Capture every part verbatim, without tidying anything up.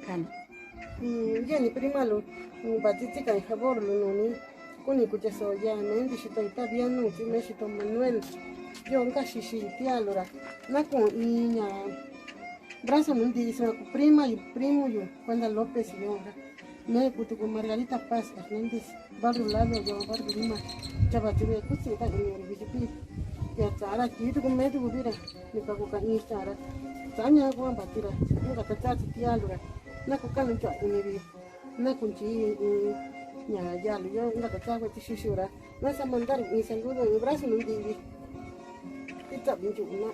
Kan. Mm, yeni prima lu, mm, batiti kan favor lu noni. Kuni kucha so ya, me ndixito Itabianu, ti me xito Manuel. Yo nkaxixi tia lura. Naku iña brazo nu ndixi ma ku prima yu, primo yu, Wanda López yo ra. Me kutu ku Margarita Paz Hernández. Barrio Lado yo, barrio Lima. Chava ti me kusi ta ini ru bijupi. Ya chara ki tu ku me tu ku bira. Ni ka ku ka iña chara. Chaña ku amba tira. Nga ta cha ti tia lura. Naku kanu cha ini bi. Naku nchi, mm, ña yalu yo, nga ta cha ku ti xixura. Vas a mandar mi saludo, un abrazo, no, Didi. Ti chabi nchu na.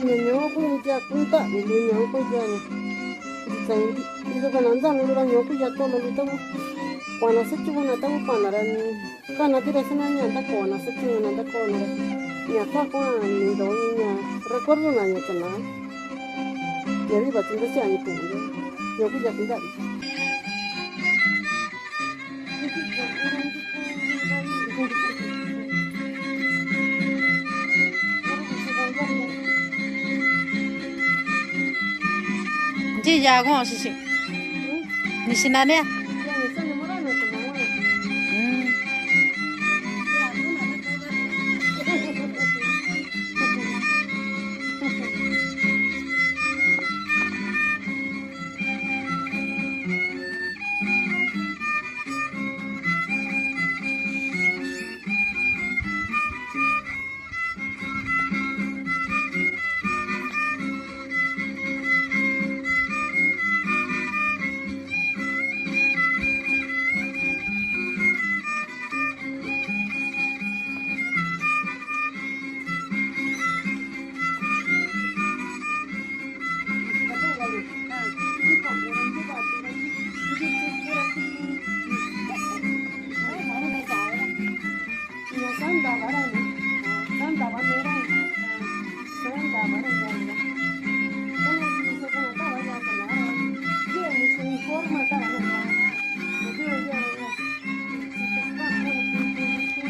Ña ñoxoku ya kuntavi lu ñoxoku ya ña. Iso kana nza lulu ra ñoxoku ya tolo lu taku. Kuana sechuna taku kuana ra. Kana tira sena ña ta kuana sechuna ta kuana ra. Ña ta kuana ni do ña. Recuerdo na ña kana. Ña viva tinda sia ña tu. Ñoxoku ya kuntavi. Nchi yagu sisi. Nisi nania. Mm.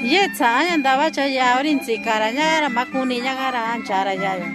Ye tsaña ndava cha ya ori ntsikara ña ra makuni ña gara anchara ya yo.